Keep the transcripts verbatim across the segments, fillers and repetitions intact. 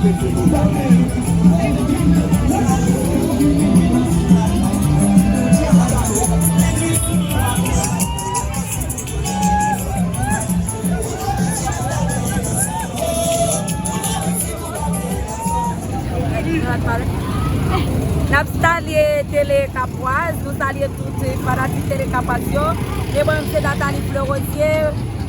N ap salye Tele Kapwaz, nou salye tout fanatik Tele Kapwaz yo. E mwen menm se Nathalie Fleurosier, e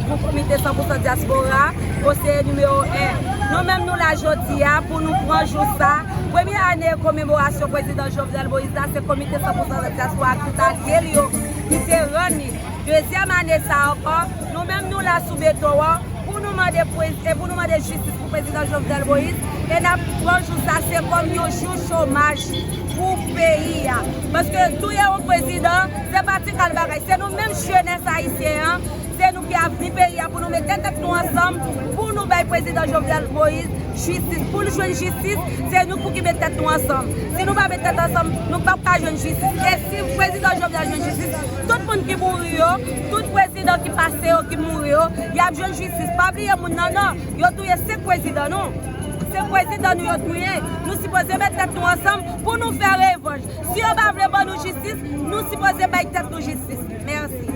pou komite san pou san dyaspora, konseye nimewo en. Nou menm nou la jodi a pou nou pran jou sa. Premye ane komemorasyon prezidan Jovenel Moïse la, se komite san pou san dyaspora ki salye li yo, ki te rann li. Dezyèm ane sa a ankò, nou menm nou la sou beton an pou nou mande prez-, e pou nou mande jistis pou prezidan Jovenel Moïse. E n ap pran jou sa, se kòm yon jou chomaj pou peyi a. Paske touye yon prezidan, se pa ti kal bagay. Se nou menm jenès ayisyen an, se nou ki avni peyi a pou nou mete tèt nou ansanm, pou nou bay prezidan Jovenel Moïse jistis. Pou l jwenn jistis, se nou pou ki met tèt nou ansanm. Si nou pa met tèt ansanm, nou p ap ka jwenn jistis. E si prezidan Jovenel jwenn jistis, tout moun ki mouri yo, tout prezidan ki pase yo, ki mouri yo, y ap jwenn jistis. Pa bliye moun nan non. Yo touye senk prezidan nou. Senk prezidan nou yo touye. Nou sipoze met tèt nou ansanm pou nou fè revanj. Si yo pa vle ban nou jistis, nou sipoze bay tèt nou jistis. Mèsi.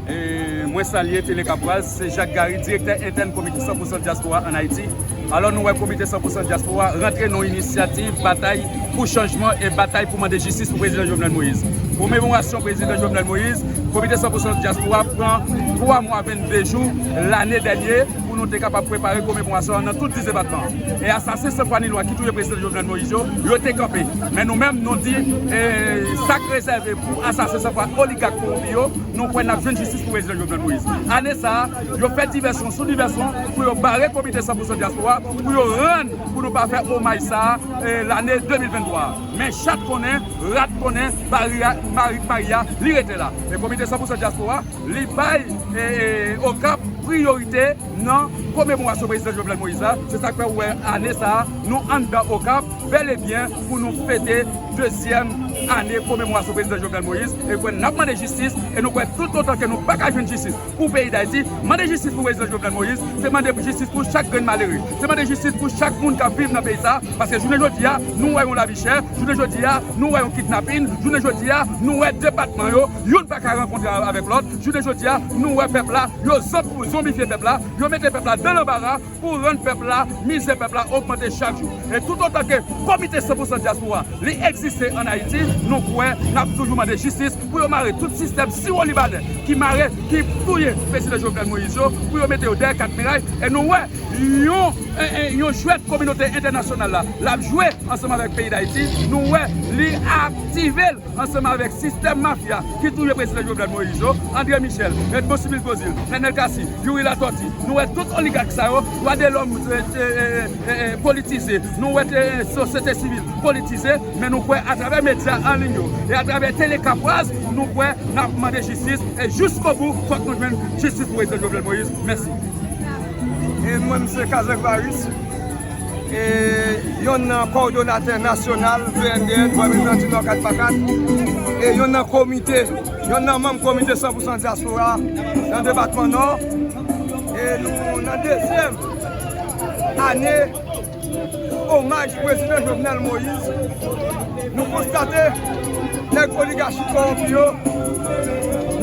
E mwen salye Tele Kapwaz, se Jacques Gary, direktè entèn Komite san pou san Dyaspora ann Ayiti. Alò, nou wè Komite san pou san Dyaspora rantre nan yon inisyativ batay pou chanjman e batay pou mande jistis pou prezidan Jovenel Moïse. Komemorasyon prezidan Jovenel Moïse, Komite san pou san Dyaspora pran twa mwa vennde jou lane dènye pou nou te kapab prepare komemorasyon an nan tout dis depatman an. E asasen Senfwa Nilwa ki touye prezidan Jovenel Moïse yo, yo te kanpe. Men nou menm, nou di, e, sa k rezève pou asasen Senfwa, oligak kowonpi yo, nou kwè n ap jwenn jistis pou prezidan Jovenel Moïse. Ane sa a, yo fè divèsyon sou divèsyon pou yo bare Komite san pou san Dyaspora, pou yo rann, pou nou pa fè omaj sa a, e, lane de mil venntwa a. Men chat konnen, rat konnen, mari a, mari, mari a, li rete la. E Komite san pou san Dyaspora, li bay, e, e, Okap priyorite nan komemorasyon prezidan Jovenel Moïse la. Se sa k fè ou wè ane sa a, nou anndan Okap, bèl e byen, pou nou fete dezyèm ane komemorasyon prezidan Jovenel Moïse. E kwè n ap mande jistis, e nou kwè toutotan ke nou pa ka jwenn jistis pou peyi Dayiti, mande jistis pou prezidan Jovenel Moïse, se mande jistis pou chak grenn malere, se mande jistis pou chak moun k ap viv nan peyi sa a, paske jounen jodi a, nou wè yon lavi chè, jounen jodi a, nou wè yon kidnapin, jounen jodi a, nou wè depatman yo, youn pa ka rankontre avèk lòt, jounen jodi a, nou wè pèp la, yo zonb-, zonbifye pèp la, yo mete pèp la dan lanbara, pou rann pèp la, mizè pèp la ogmante chak jou. E toutotan ke Komite san pou san Dyaspora, li egziste ann Ayiti, nou kwè n ap toujou mande jistis pou yo mare tout sistèm siwolibanè ki mare, ki touye prezidan Jovenel Moïse yo, pou yo mete yo dèyè kat miray. E nou wè yon, e, e, yon jwèt kominote entènasyonal la, l ap jwe ansanm avèk peyi Dayiti, nou wè li aktive l ansanm avèk sistèm mafya ki touye prezidan Jovenel Moïse yo, André Michel, Edmond Sibille Beauzile, Nenel Cassy, Youri Latortue. Nou wè tout oligak sa yo, dwa de lòm, e, e, e, e, politize. Nou wè, e, sosyete sivil politize, men nou kwè atravè medya an liy yo e atravè Tele Kapwaz, nou kwè n ap mande jistis e jiskobou, fòk nou jwenn jistis pou prezidan Jovenel Moïse. Mèsi. E mwen, m se Kazèk Varis, e yonn nan kowòdonatè nasyonal V N D N, Vwa Mil Nò Kat pa Kat, e yonn nan komite, yonn nan manm Komite san pou san Dyaspora nan depatman Nò. E nou nan dezyèm ane omaj prezidan Jovenel Moïse. Nou konstate nèg oligachi kowonpi yo,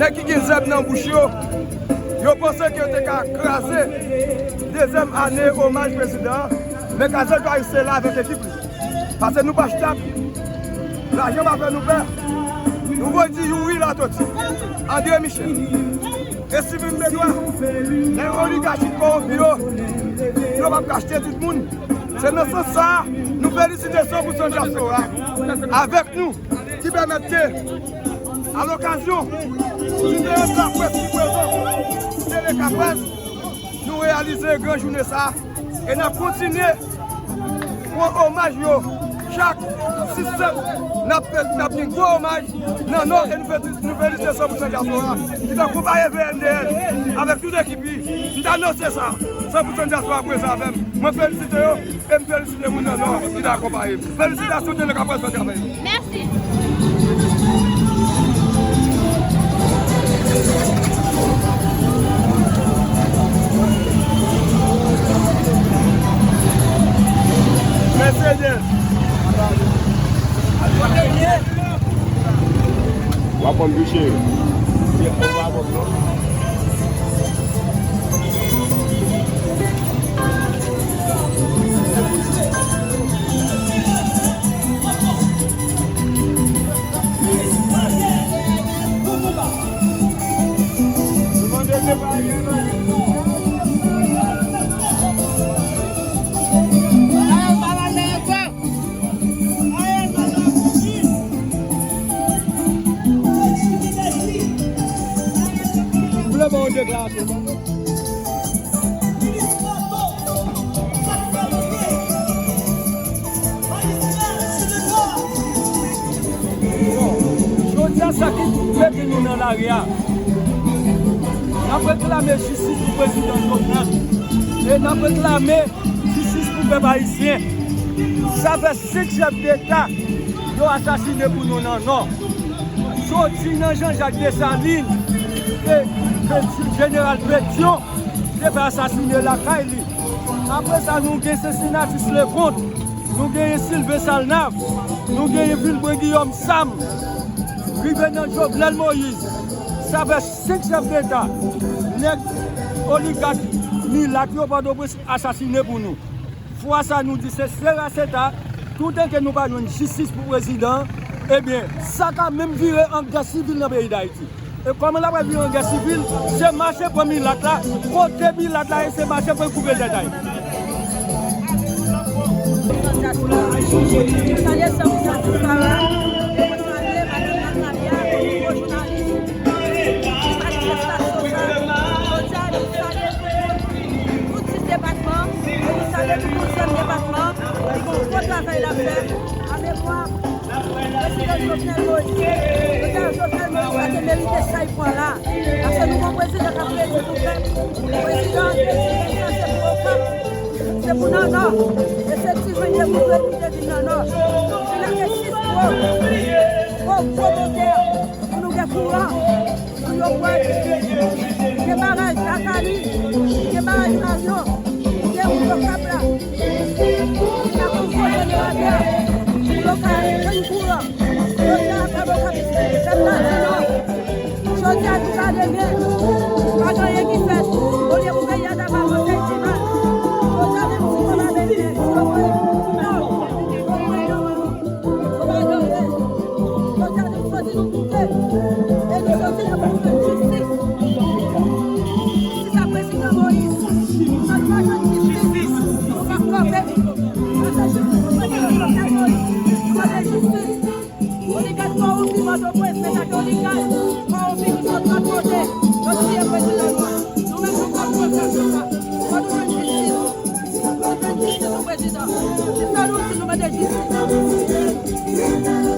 nèg ki gen zèb nan bouch yo, yo panse ke yo te ka kraze dezyèm ane omaj prezidan an, men Kazèk Varis te la avèk ekip li. Pase nou pa chita, lajan pa fè nou pè. Nou voye di Youri Latortue, André Michel. E Sibille Beauzile, nèg oligachi kowonpi yo, yo p ap ka achte tout moun. Se nan sans sa a, nou felisite san pou san Dyaspora avèk nou, ki pèmèt ke, a lokazyon jounen laprès ki prezan, Tele Kapwaz, nou reyalize gran jounen sa a, e n ap kontinye pran omaj yo. Chak sis sèt, n ap fè, n ap gen gwo omaj nan Nò, e nou fè, nou felisite san pou san Dyaspora ki t akonpaye V N D N avèk tout ekip li. M t anonse sa, san pou san Dyaspora prezan avè m. Mwen felisite yo, e m felisite moun nan Nò ki t akonpaye m. Felisitasyon Tele Kapwaz pou travay yo. Mèsi. Konn touche yo. Yo pa bon non. M vle ba w deklarasyon. Bon, jodi a, sa ki mete nou nan lari a, n ap reklame jistis pou prezidan Jovenel e n ap reklame jistis pou pèp ayisyen. Sa fè senk chèf deta yo asasinen pou nou nan Nò. Soti nan Jean Jacques Dessalines, e, e jeneral Pétion te fè asasinen lakay li. Apre sa, nou gen Cincinnatus Leconte, nou genyen Sylvain Salnav, nou genyen Vilbrun Guillaume Sam, rive nan Jovenel Moïse. Sa fè senk chèf deta, nèg oligak milat yo Pòtoprens asasinen pou nou. Fwa sa nou di se sera seta, toutan ke nou pa jwenn jistis pou prezidan an, ebyen, sa ka menm vire an gè sivil nan peyi Dayiti. E kòman l ap vire an gè sivil? Se mache pran milat la, kote milat la ye, se mache pran koupe tèt a yo. Salye sè m, sè m, salye madanm Natalia, gwo jounalis, manifestasyon sa. Jodi a, nou salye tout moun. Tout sis depatman, e nou salye tout onzyèm depatman ki gon gwo travay l ap fè an memwa prezidan Jovenel Moïse. Jodi a, Jovenel Moïse pa te merite sa l pran la. Paske nou gon prezidan k ap redi pou pèp. Prezidan an te di pèp la se pou Okap, se pou Nònò. E se ti jwenn de Goudon ki te vin Nònò. Vin ak sis gwo, gwo, gwo motè pou nou gen kouran. Pou yo bwè dlo. Gen baraj Dakani, gen baraj Maryon, gen wout Okap la. Ki ta konn fè jeneratè pou yo ka jwenn kouran. Jodi a, pèp Okap, pèp la di non. Jodi a, nou ka demen, pa gen anyen ki fèt. Olye pou peyi a ta va avanse, di mal. Jodi a, menm si konba vini, si yo voye, non. Yo pa adore. Jodi a, nou soti, nou koute. E nou soti la pou nou jwenn jistis. Jistis a prezidan Moïse. Si nou pa jwenn jistis, nou p ap kanpe. Paske jistis pou prezidan Jovenel Moïse. Nou mande jistis. Oligak kòwonpi Pòtoprens, se sa ke oligak kòwonpi ki sot lòt kote. Yo touye prezidan nou an. Nou menm, nou p ap kanpe sou sa. Fò nou jwenn jistis. Fò nou jwenn jistis pou prezidan. Se sa nou di, nou mande jistis.